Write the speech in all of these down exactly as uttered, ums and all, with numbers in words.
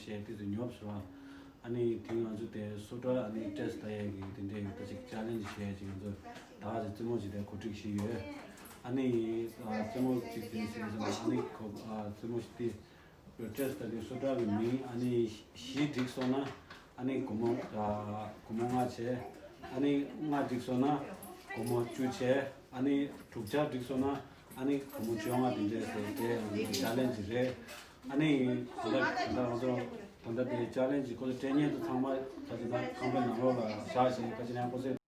བྱས་དེ་ཚོ་ཉོབ་སོང་། ཨ་ནི་དེ་ང་ཚོ་དེ་སོ་ཊ་ཨ་ནི་ཊེ་སི་ཊི་ལྟ་ཡས་ཀྱི་དེ་འདྲའི་ད་ཅིག་ཅེ་ལེན་ཇི་བྱས་ཅིག་ང་ཚོ་ད་ག་ཚོད་རྩེད་མོ་ཅིག་དེ་གོ་སྒྲིག་བྱས་ཡོད། ཨ་ནི་རྩེད་མོ་ཅིག་དེ་བྱས་ཙང་ཨ་ནི་གོ་རྩེད་མོ་ཞིག་དེ་ཊེ་སི་ཊི་ལྟ་དུས་སོ་ཊ་གི་མིང་ཨ་ནི་བཞི་འགྲིག་སོང་ན་ཨ་ནི་སྒོར་མོ་སྒོར་མོ་ལྔ་བྱས། ཨ་ནི་ལྔ་འགྲིག་སོང་ན་སྒོར་མོ་བཅུ་བྱས། ཨ་ནི་དྲུག་ཆ་འགྲིག་སོང་ན་ཨ་ནི་སྒོར་མོ་བཅོ་ལྔ་དེ་འདྲས་བྱས་དེ་ཅེ་ལེན་ཇི་རེད། ཨ་ནི་ད་ལྟ་ད་ལྟ་ང་ཚོ་ད་ལྟ་དེ་ཅེ་ལེན་ཇི་ཁོ་ཚོ་སྤྲད་མཁན་དེ་ཚང་མ་ཁ་ཅིག་ད་ཁང་པའི་ནང་ལོགས་ལ་བཞག་བྱས་ཁ་ཅིག་ཡང་ཁོ་ཚོས།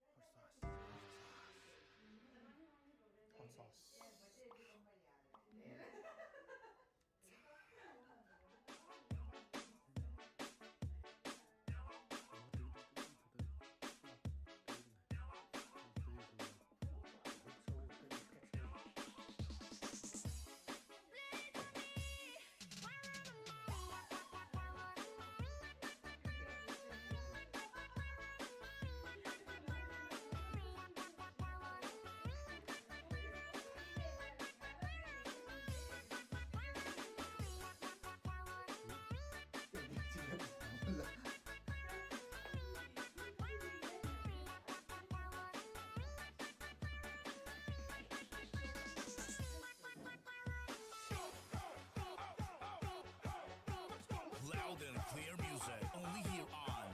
Loud and clear music, only here on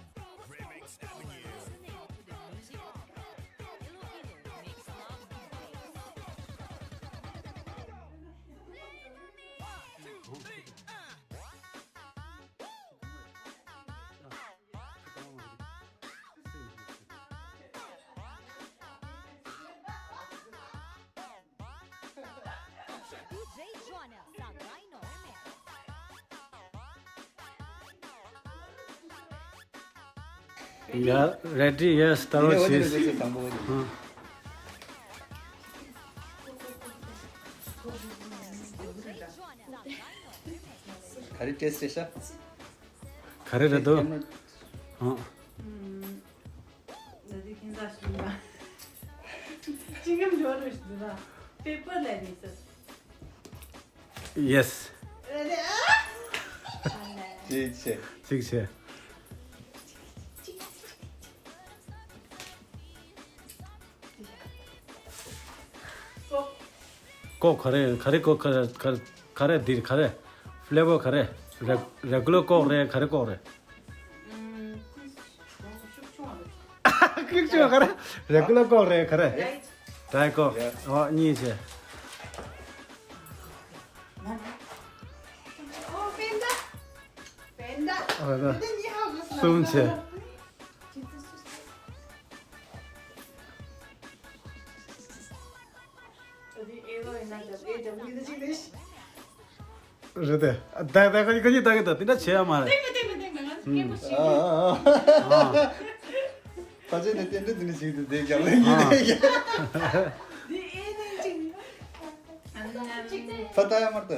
Remix Avenue. Listening to the music of Iloilo Mix Club D J. One, two, three, uh. D J Jonas, Sagaino Remix. Yeah, ready, yes, start, sis. ཨ། ག་རེ་ཊེ་སི་ཊི་རེད་ཤག་ག་རེ་རེད་འདུག་ཨ། ད་དེ་ཁྱེད་ཚ་ཞུ་ན། ཅི་ངམ་འགྲོ་རུ་ཞུ་ན། པེ་པར་ལ་ནི་ས། Yes. རེད་དེ་ཨ། ཅིག་བྱས། ཅིག་བྱས། ཀོག་ག་རེ་ག་རེ་ཀོག་ག་རེ་ག་རེ་ག་རེ་འདིར་ག་རེ་ཕི་ལེ་བར་ག་རེ་རེ་རེ་གུ་ལར་ཀོག་རེད་ག་རེ་ཀོག་རེད། ཤུགས་ཆུང་བ་རེད། རེ་གུ་ལར་ཀོག་རེད་ག་རེ། ཌའེ་ཀོག་ཨོ་གཉིས་བྱས། ཨོ་ད་གསུམ་བྱས། རེད་དེ། ད་ད་ཁ་ཁ་ཉིད་ད་གི་ད་དེ་འདྲ་བྱེད་ཡ་མ་རེད། ཨ་ཨ་ཨ། ད་ཅི་ནས་རྟེན་འབྲེལ་འདི་ནས་ཞིག་ཏུ་བསྡད་ཀྱང་ལེན་གྱི་རེད་ཀྱང་། ད་ལྟ་ཡ་མར་ད།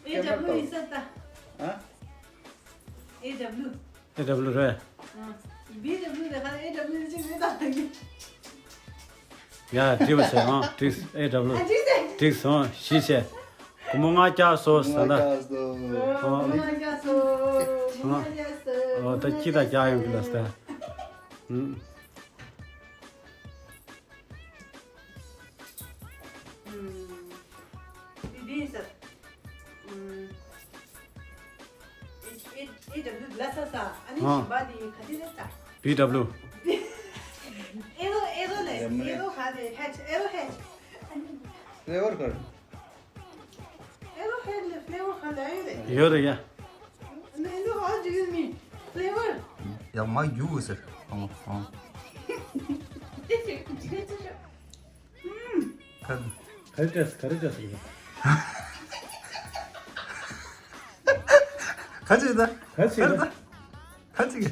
ཨེ་ཌབ་ལུ་ཡིན་ས་ད། ཨ། ཨེ་ཌབ་ལུ། ཨེ་ཌབ་ལུ་རེད། ཨ། བི་ཌབ་ལུ་རེད་ཧ་ཨེ་ཌབ་ལུ་ཅིག་རེད་ད། ཡ་འགྲིག་པ་བྱས་ཨང་འགྲིག་ཨེ་ཌབ་ལུ། ཨ་འགྲིག་ཟེར། འགྲིག་སོང་བཞི་བྱས། སྒོར་མོ་ལྔ་བརྒྱ་སོ་ཟ་ད། ལྔ་བརྒྱ་སོ། ལྔ་བརྒྱ་སོ། ལྔ་བརྒྱ་སོ། ཨོ་ད་ཅི་ད་རྒྱག་ཡོང་གི་ལ་ཟ། ཨུམ། ཨུམ། བི་བི་ཟེར། ཨུམ། ཨེ་ཨེ་ཨེ་ཌབ་ལུ་ལ་ས་ས། ཨ་ནི་ཨ། ཞིམ་པ་དེ་ག་དེ་རེད་ད། བི་ཌབ་ལུ། ཨེ་རོ་ཨེ་རོ་ལེ། ཨེ་རོ་ག་དེ་ཧེཆ་ཨེ་རོ་ཧེཆ། ཨ་ནི། ཕི་ལེ་བར་ག་རེ། ཨེ་རོ་ཧེཆ་ལེ་ཕི་ལེ་བར་ག་ལ་ཡོད་རེད། ཡོད་རེད་ཡ། ཨ་ནི་ཨེ་རོ་ཧེཆ་ཡུ་མི་ཕི་ལེ་བར། ཡ་མ་རྒྱུག་ཟེར། ཨོ་ཨོ། དེ་ཅི་ཅི་ཅི་ཅི། ཁ། ག་རེ་བྱས་ག་རེ་བྱས་ཟེར་གི། ག་ཅི་ད། ག་ཅི་ད། ག་ཅི་གི།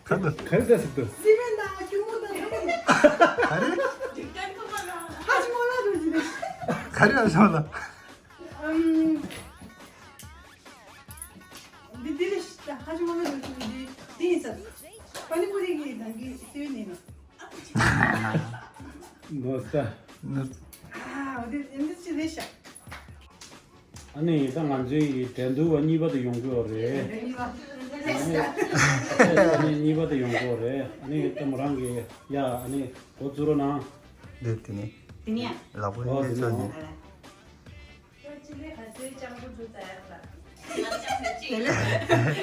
ག་ད། ག་རེ་བྱས་ཟེར་དུ། སི་མེན་དང་ཁྱུང་མོ་དང་ཁྱུང་མོ། ག་རེ། ཧ་ཅི་མོ་ལ་རུ་ཅི་རེད། ག་རེ་ཨ་ཤང་ལ། ཨམ། འདི་འདི་ལས་ཤ་ཧ་ཅང་མང་པོ་ཡོད་ཀྱི་འདི་འདི་ཡིན་ས། པ་ནི་པུ་རི་གི་ནང་གི་སེའུ་ནི་ནི། ནོ་ས། ནོ། ཨ་འོ་དེ་འདི་ཅི་རེད། ཨ་ནི་ད་ང་ཚོའི་འགྲན་བསྡུར་བ་གཉིས་པ་དེ་ཡོང་གི་ཡོད་རེད། ཨ་ནི་གཉིས་པ་དེ་ཡོང་གི་ཡོད་རེད། ཨ་ནི་ད་མོ་རང་གིས་ཡ་ཨ་ནི་འགོ་བཙུགས་རོགས་གནང་། འདི་དེ་ནི་དེ་ནི་ཡ། ལག་པ་ཨོ་ནི་དེ་ནི་ཚོ་ཨོ། ནི། ཅི་ལི་ཧ་ཟེ་ཅང་པོ་འདུག་ད་ཡར་ལ།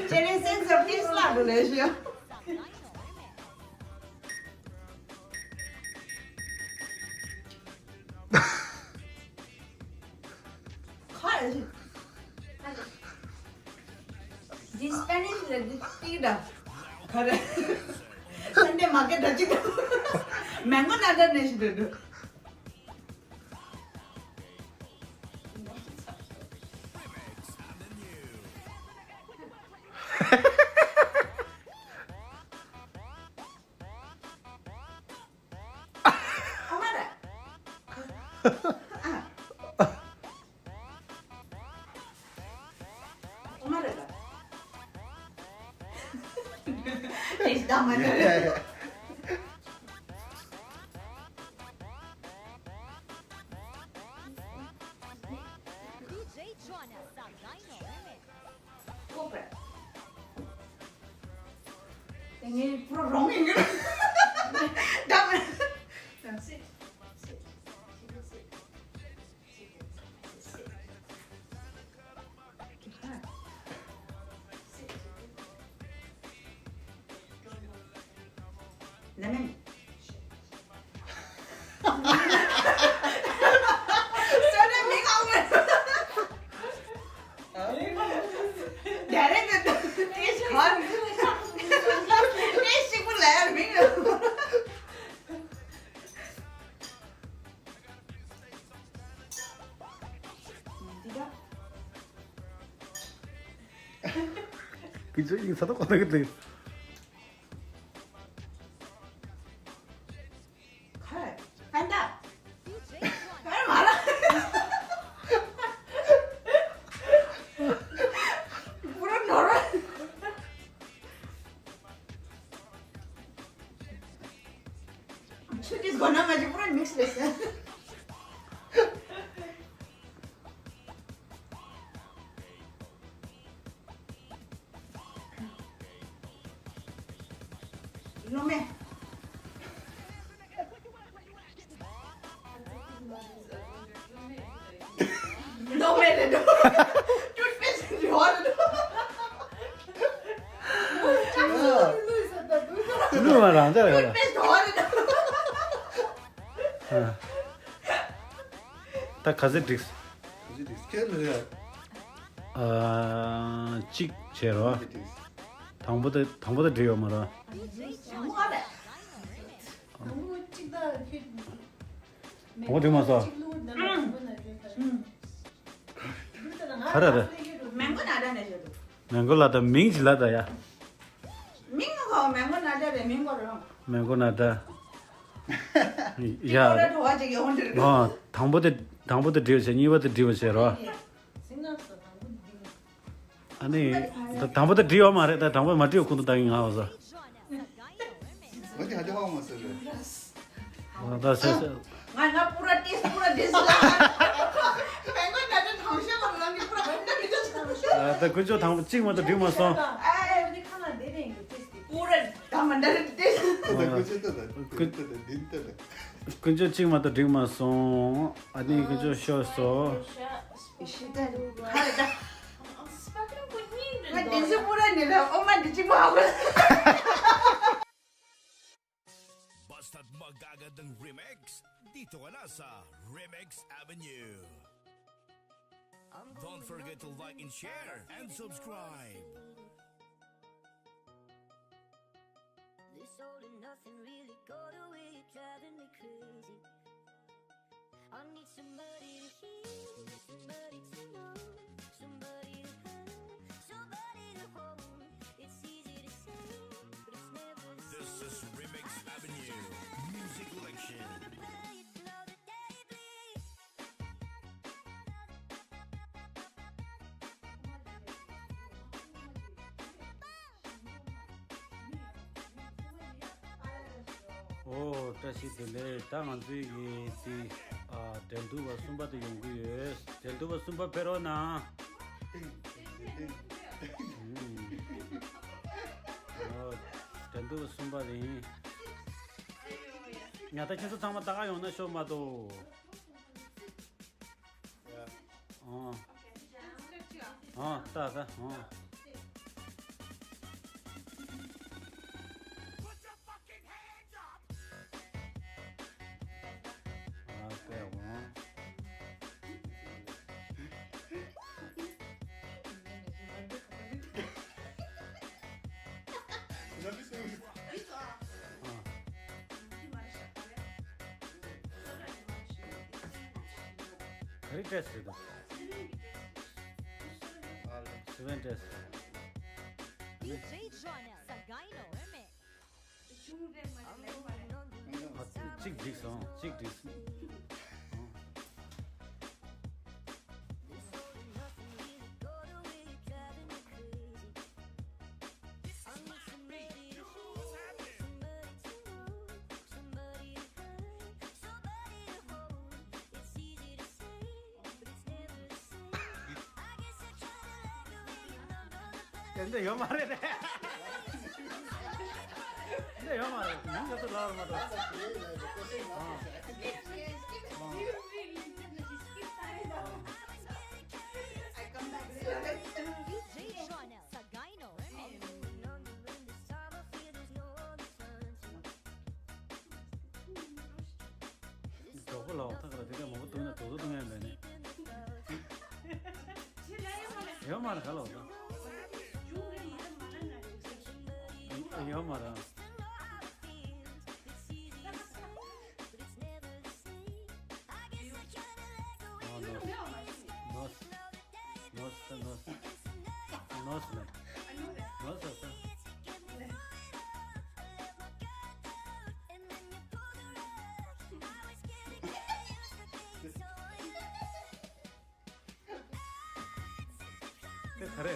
ཅི་ལི་སེམས་སོར་ཏིས་ལ་འགྲོ་ལེ་ཤོ། ཁ་རེ་ཞིག་འདི་སྤེ་ནིཤ་ལ་འདི་ཏི་ད། ཁ་རེ། སན་ཌེ་མར་ཀེཊ་ད་ཅིག་མེང་གོ་ནཱ་ཌ་ནས་ཞིག་འདུག་ཨ་མ་ར། ཨ་མ་ར་ལ། དེ་ཞིག་ད་མ་ར། ཁོ་པས། དེ་ངའི་པུ་རོ་རོང་ཡིན་གྱི། ད་མ། ནམ་མེད། སོ་ན་མིང་ཨང་མེད། ཌའི་རེག་ཊར་དེ་ཞིག་པོ་ལ་ཡར་མིང་ཡོད། འདི་ད། ཁྱེད་ཚོ་ཡིན་ས་ད་གོ་ན་གི་འདུག་ཁ། ཕན་ཐོགས། ཕན་མ་ལ། པུ་ར་ནོར་བ། ཆུ་དེ་སྒོ་ན་མ་ཅིག་པུ་ར་མིག་སི་རེད་ཟེར། ལོ་མེ། ལོ་མེ་རེད་འདུག་ཊུཐ་པེསཊ་རེད་འདུག་ལུས་མ་རང་ཅག་རེད་པ། ཊུཐ་པེསཊ་རེད་འདུག་ད་ག་ཚོད་འགྲིགས། ག་ཚོད་འགྲིགས་ཁྱེད་ལ་རེད། ཨ། གཅིག་བྱས་རོ། གཅིག་འགྲིགས། དང་པོ་དེ་དང་པོ་དེ་འགྲིག་ཡོད་མ་རོ། དང་པོ་འགྲིག་མ་སོང་། ག་རེ་རེད། མེང་གོ་ནཱ་ཌ་ནས་བཤད་འདུག་མེང་གོ་ལ་ད་མིང་ཅིག་ལ་ད་ཡ། མིང་གོ་མེང་གོ་ནཱ་ཌ་རེད། མིང་གོ་རང་། མེང་གོ་ནཱ་ཌ། ཡ། ཅིག་གོ་ར་བྲོ་བ་ཅིག་ཡོང་འདིར། ཨ། དང་པོ་དེ་དང་པོ་དེ་འགྲིག་བྱས། གཉིས་པ་དེ་འགྲིག་བྱས་རོ། ཟིང་ན་སོ་དང་པོ་འདི། ཨ་ནི། ད་དང་པོ་དེ་འགྲིག་ཡོད་མ་རེད། ད་དང་པོ་མ་འགྲིག་ཁོང་དུ་ད་ཡིན་ང་བ་ས། ང་ཅི་ཧ་ཅང་ཧ་མ་སོ་རེད། ད་སེ་སེ། ང་ང་པུ་ར་ཏིས་པུ་ར་ཏིས་ལ། མེང་གོ་ནཱ་ཌ་ཐང་ཤ་མ་ལང་གི་པུ་ར་ཧོན་ད་མི་ད་ཆ་ཐང་ཤ། ད་ཀུན་སྤྱོད་དང་པོ་གཅིག་མ་གཏོགས་འགྲིག་མ་སོང་། ཨ་ཨ་འདི་ཁ་ན་བསྡད་རེད་ཀྱི་ཏིས་ཏིས། པུ་ར་ད་མ་འདྲ་རེད་ཏིས། ད་ཀུན་སྤྱོད་ད་ད་ཀུན་སྤྱོད་ད་འདི་ད་ད། ཀུན་སྤྱོད་གཅིག་མ་གཏོགས་འགྲིག་མ་སོང་། ཨ་ནི་ཀུན་སྤྱོད་ཤོར་སོང་། ཤི་ད་ཁ་ལ་ད། ང་དེ་ཚོ་པུ་ར་ནི་ལ་ཨོ་མ་འདི་གཅིག་མ་ཧ་གོ། Bastard Magaga དང་རི་མིག་སི། འདི་ཐོག་ན་ས། Remix Avenue. Don't forget to like and share and subscribe. This all and nothing really got away, driving me crazy. I need somebody to hear, somebody to know, somebody to have, somebody to hold. It's easy to say, but it's never the same. This is Remix Avenue Music Collection. ཨོ། བཀྲ་ཤིས་བདེ་ལེགས། ད་ང་ཚོའི་གི་དེ་ཨ། ཨ། འགྲན་བསྡུར་བ་གསུམ་པ་དེ་ཡོང་གི་ཡོད། འགྲན་བསྡུར་བ་གསུམ་པ་ཕེབས་རོགས་གནང་། ཨ། འགྲན་བསྡུར་བ་གསུམ་པ་དེ་ཡིན། ཉག་ཐག་ཁྱེད་ཚོ་ཚང་མ་ད་ག་ཡོང་ན་ཤོག་མ་གཏོགས། ཨ། ཨ། ད་ད། ཨ། ཨ། དཔེ་འོང་། ག་རེ་ཊེ་སི་རེད་དོ། སི་བེན་ཊེ་སི་རེད། ཌི་ཇེ་ཇོ་ནེལ་སྒ་ཡིན་ནོ་རེད་མེད། ཨ། གཅིག་འགྲིག་སོང་། གཅིག་འགྲིག་སོང་། དེ་འདྲ་ཡོད་མ་རེད་དེ། འདི་ཡོད་མ་རེད། མིང་ང་ཚོ་ལབ་མ་ཐུབ། ཌི་ཇེ་ཇོ་ནེལ་སྒ་ཡིན་ནོ་རེད་མེད། གྲོགས་པོ་ལའོ་ཐག་ལ་དེ་འདྲ་མང་པོ་བཏུང་ན་དོ་དོ་བཏུང་ཡ་མེད་ནི། ཡོད་མ་རེད་ག་ལོ་ད། ཡོད་མ་རེད། ཨ། ནོས། ནོས། ནོས། ནོས། ནོས་མེད། ནོས་ཟེར་སོང་། དེ་ག་རེ།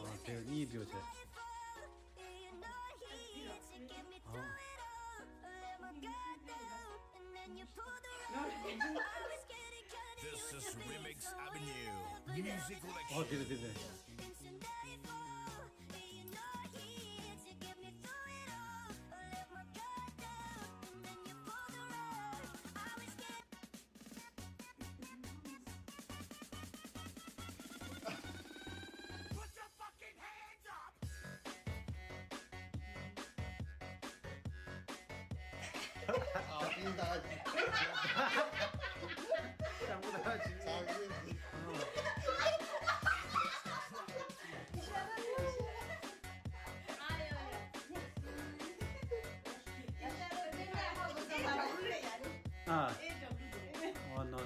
ཨ། དེ་གཉིས་འདྲ་བྱས། ཨ། This is Remix Avenue Music Collection. ཨོ། དེ་རེད། དེ་རེད། ཨ། ཨོ་ནོ།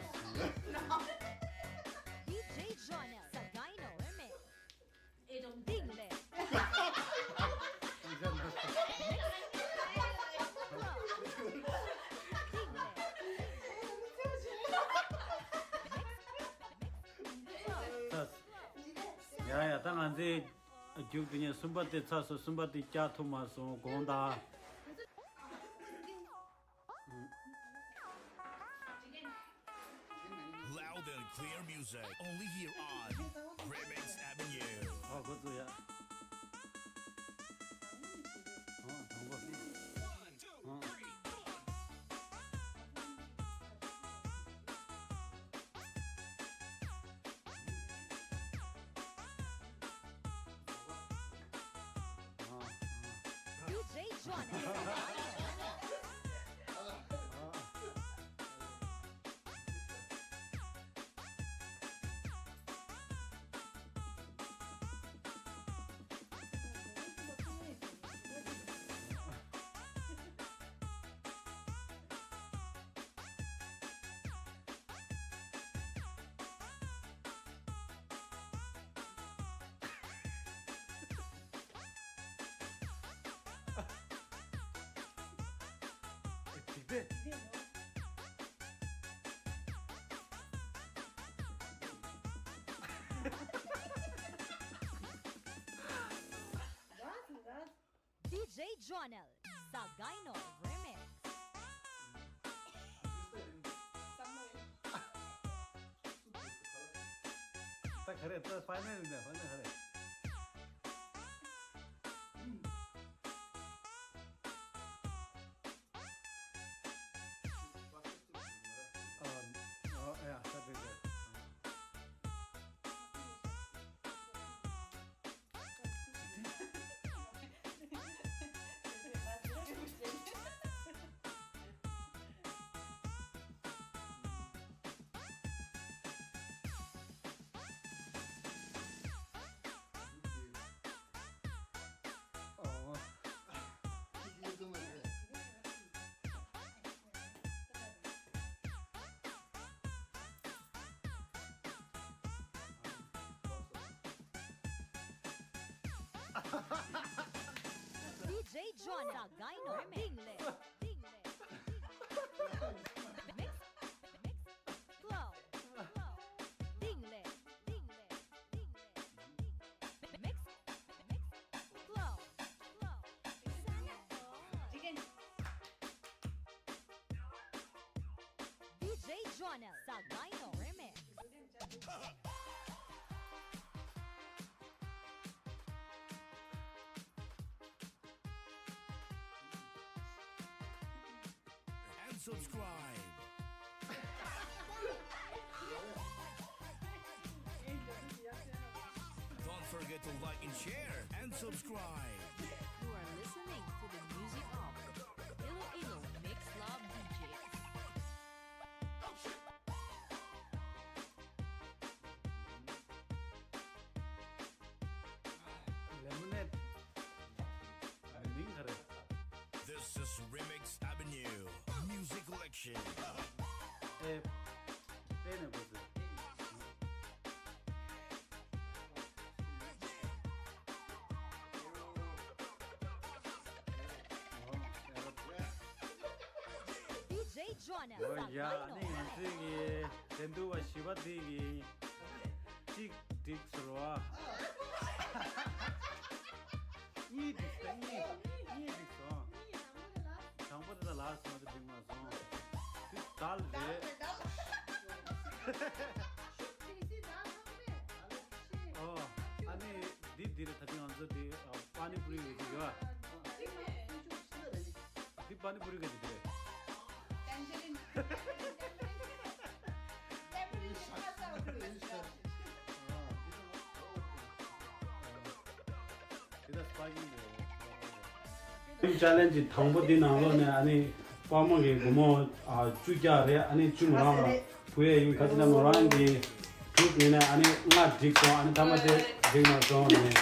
ཌི་ཇེ་ཇོ་ནེལ་སྒ་ཡིན་ནོ་རེད་མེད། ཨེ་ཏོ་འདིང་ལེ། ཡ་ཡ། ད་ང་ཚོའི་རྒྱུགས་དེ་ཉིད་གསུམ་པ་དེ་ཚར་སོང་། གསུམ་པ་དེ་བསྐྱར་ཐུབ་མ་སོང་། དགོངས་དག། Loud and clear music, only here on Remix Avenue. ཨ། འགོ་བཙུགས་ཡ། ཨ། དང་པོ། ཨ། ཌི་ཇེ་ཇོ་ནེལ། འགྲིག་པས། Jonel Sagaino Remix. ད་ག་རེ་ད་ཕའི་ནལ་ཡིན་ད་ཕའི་ནལ་ག་རེ། ཨ་ཨ་ཡ་ད་དེ་དེ། DJ John Sagaino Remix. Mix, mix, flow, flow. Dingle, dingle, dingle, dingle. Mix, mix, flow, flow. DJ Jonel Sagaino Remix. And subscribe. Don't forget to like and share and subscribe. You are listening to the music of Iloilo Mix Club D Js. Lemonade. མིང་ག་རེ། This is Remix Avenue Music Collection. ཨེ། དེ་ནས་འགོ་ཚུགས། DJ Jonel ཡོ་ཡ། ནི་ང་ཚོའི་གི་འགྲན་བསྡུར་བ་བཞི་པ་འདི་གི་གཅིག་འགྲིག་ཟེར་བ། གཉིས་འགྲིག་ཟེར། གཉིས་གཉིས་འགྲིག་སོང་། དང་པོ་དེ་ལ་ལགས་སོང་། དེ་འགྲིག་མ་སོང་། དེ་དལ་རེད། ཨོ། ཨ་ནི་འདི་འདི་རེད། ད་ཐེངས་ང་ཚོ་དེ་པ་ནི་པུ་རི་ཡོད་ཀྱི་ཡོད། འདི་པ་ནི་པུ་རི་ག་ཅིག་རེད། ཅལ་ལེན་ཇི་དང་པོ་འདི་ནང་ལོགས་ནས་ཨ་ནི་དཔའ་མོ་གི་སྒོར་མོ་བཅུ་བརྒྱ་རེད། ཨ་ནི་བཅུ་མོ་རང་ལ་ཕུལ་ཡས་ཡིན། ག་ཅི་ན་མོ་རང་གི་གྲུབ་ཡིན་ན་ཨ་ནི་ལྔ་འགྲིག་སོང་། ཨ་ནི་ཐ་མ་དེ་འགྲིག་མ་སོང་ནས།